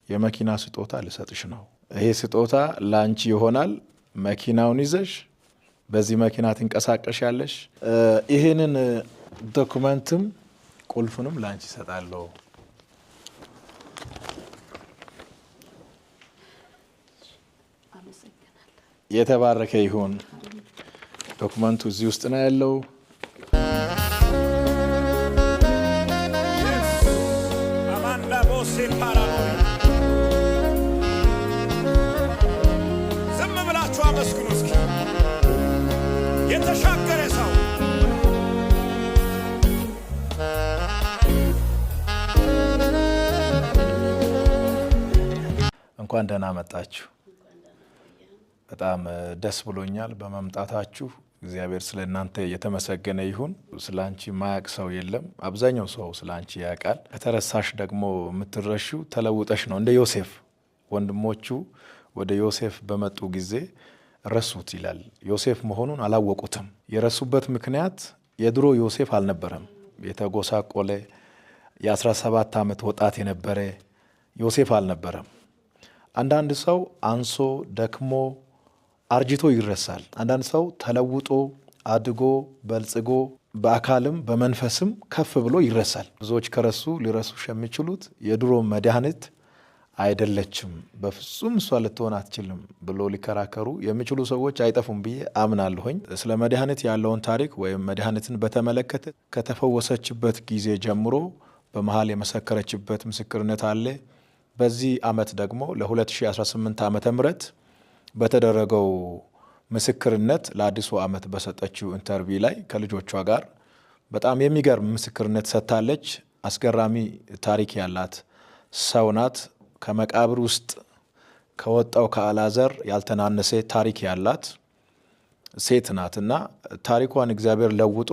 የመኪና ስጦታ ልሰጥሽ ነው። ይሄ ስጦታ ለአንቺ ይሆናል። መኪናውን ይዘሽ በዚህ መኪና ትንቀሳቀሻለሽ። ይህንን document ም ቁልፉንም ለአንቺ እሰጣለሁ። የተባረከ ይሁን። Document ኡ እዚህ ውስጥ ነው ያለው። አማንዳ ቦሴ ፓራሞሪ። ዝም ብላችሁ አመስግኑ እስኪ። የተሻገረ ሰው። እንኳን ደህና መጣችሁ። በጣም ደስ ብሎኛል በመምጣታችሁ። እግዚአብሔር ስለ እናንተ የተመሰገነ ይሁን። ስለ አንቺ ማያቅ ሰው የለም። አብዛኛው ሰው ስለ አንቺ ያውቃል። ከተረሳሽ ደግሞ የምትረሺው ተለውጠሽ ነው። እንደ ዮሴፍ ወንድሞቹ ወደ ዮሴፍ በመጡ ጊዜ ረሱት ይላል። ዮሴፍ መሆኑን አላወቁትም። የረሱበት ምክንያት የድሮ ዮሴፍ አልነበረም። የተጎሳቆለ የ17 ዓመት ወጣት የነበረ ዮሴፍ አልነበረም። አንዳንድ ሰው አንሶ ደክሞ አርጅቶ ይረሳል። አንዳንድ ሰው ተለውጦ አድጎ በልጽጎ በአካልም በመንፈስም ከፍ ብሎ ይረሳል። ብዙዎች ከረሱ ሊረሱሽ የሚችሉት የድሮ መድኃኒት አይደለችም፣ በፍጹም እሷ ልትሆን አትችልም ብሎ ሊከራከሩ የሚችሉ ሰዎች አይጠፉም ብዬ አምናለሁኝ። ስለ መድኃኒት ያለውን ታሪክ ወይም መድኃኒትን በተመለከተ ከተፈወሰችበት ጊዜ ጀምሮ በመሀል የመሰከረችበት ምስክርነት አለ። በዚህ ዓመት ደግሞ ለ2018 ዓመተ ምህረት በተደረገው ምስክርነት ለአዲሱ ዓመት በሰጠችው interview ላይ ከልጆቿ ጋር በጣም የሚገርም ምስክርነት ሰጥታለች። አስገራሚ ታሪክ ያላት ሰው ናት። ከመቃብር ውስጥ ከወጣው ከአልዓዛር ያልተናነሰ ታሪክ ያላት ሴት ናት እና ታሪኳን እግዚአብሔር ለውጦ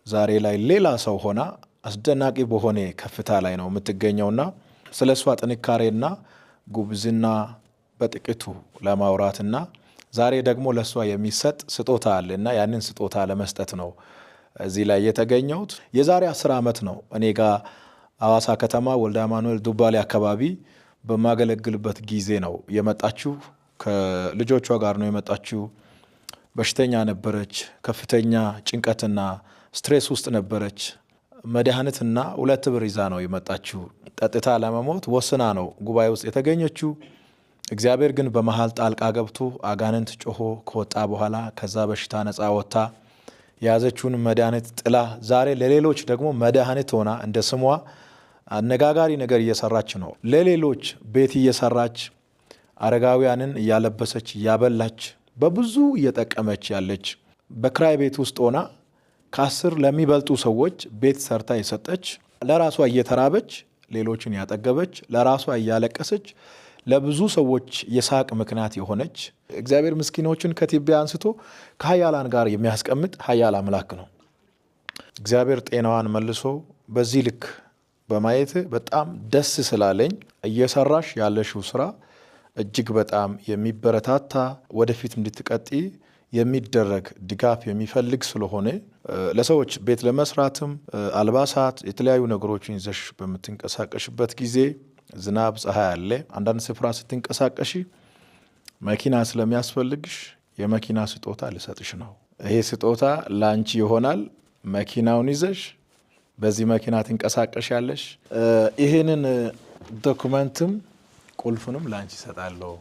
ዛሬ ላይ ሌላ ሰው ሆና አስደናቂ በሆነ ከፍታ ላይ ነው የምትገኘውና ስለ እሷ ጥንካሬና ጉብዝና በጥቂቱ ለማውራትና ዛሬ ደግሞ ለእሷ የሚሰጥ ስጦታ አለ እና ያንን ስጦታ ለመስጠት ነው እዚህ ላይ የተገኘሁት። የዛሬ 10 ዓመት ነው እኔ ጋ ሐዋሳ ከተማ ወልደ አማኑኤል ዱባሌ አካባቢ በማገለግልበት ጊዜ ነው የመጣችው። ከልጆቿ ጋር ነው የመጣችው። በሽተኛ ነበረች። ከፍተኛ ጭንቀትና stress ውስጥ ነበረች። መድኃኒትና 2 ብር ይዛ ነው የመጣችው። ጠጥታ ለመሞት ወስና ነው ጉባኤ ውስጥ የተገኘችው። እግዚአብሔር ግን በመሃል ጣልቃ ገብቶ አጋንንት ጮሆ ከወጣ በኋላ ከዛ በሽታ ነፃ ወጥታ የያዘችውን መድኃኒት ጥላ ዛሬ ለሌሎች ደግሞ መድኃኒት ሆና እንደ ስሟ አነጋጋሪ ነገር እየሰራች ነው። ለሌሎች ቤት እየሰራች፣ አረጋውያንን እያለበሰች፣ እያበላች፣ በብዙ እየጠቀመች ያለች፣ በክራይ ቤት ውስጥ ሆና ከ10 ለሚበልጡ ሰዎች ቤት ሰርታ የሰጠች፣ ለራሷ እየተራበች ሌሎችን ያጠገበች፣ ለራሷ እያለቀሰች ለብዙ ሰዎች የሳቅ ምክንያት የሆነች፣ እግዚአብሔር ምስኪኖችን ከትቢያ አንስቶ ከኃያላን ጋር የሚያስቀምጥ ኃያል አምላክ ነው። እግዚአብሔር ጤናዋን መልሶ በዚህ ልክ በማየት በጣም ደስ ስላለኝ እየሰራሽ ያለሽው ስራ እጅግ በጣም የሚበረታታ፣ ወደፊት እንድትቀጥይ የሚደረግ ድጋፍ የሚፈልግ ስለሆነ ለሰዎች ቤት ለመስራትም አልባሳት፣ የተለያዩ ነገሮችን ይዘሽ በምትንቀሳቀሽበት ጊዜ ዝናብ፣ ፀሐይ አለ። አንዳንድ ስፍራ ስትንቀሳቀሺ መኪና ስለሚያስፈልግሽ የመኪና ስጦታ ልሰጥሽ ነው። ይሄ ስጦታ ለአንቺ ይሆናል። መኪናውን ይዘሽ በዚህ መኪና ትንቀሳቀሻለሽ። ይህንን document ም ቁልፉንም ለአንቺ እሰጣለሁ።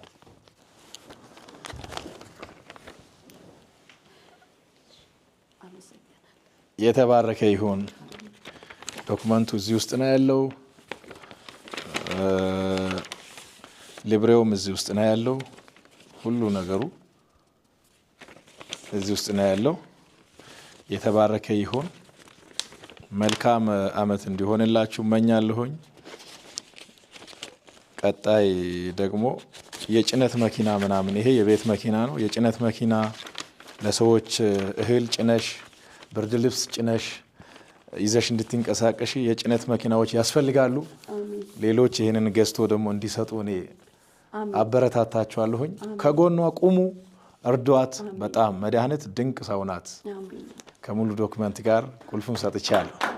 የተባረከ ይሁን። Document ኡ እዚህ ውስጥ ነው ያለው። ሊብሬውም እዚህ ውስጥ ነው ያለው። ሁሉ ነገሩ እዚህ ውስጥ ነው ያለው። የተባረከ ይሁን። መልካም አመት እንዲሆንላችሁ እመኛለሁኝ። ቀጣይ ደግሞ የጭነት መኪና ምናምን፣ ይሄ የቤት መኪና ነው። የጭነት መኪና ለሰዎች እህል ጭነሽ፣ ብርድ ልብስ ጭነሽ ይዘሽ እንድትንቀሳቀሺ የጭነት መኪናዎች ያስፈልጋሉ። ሌሎች ይህንን ገዝቶ ደግሞ እንዲሰጡ እኔ አበረታታችኋለሁኝ። ከጎኗ ቁሙ፣ እርዷት። በጣም መድኃኒት ድንቅ ሰው ናት። ከሙሉ document ጋር ቁልፉን ሰጥቻለሁ።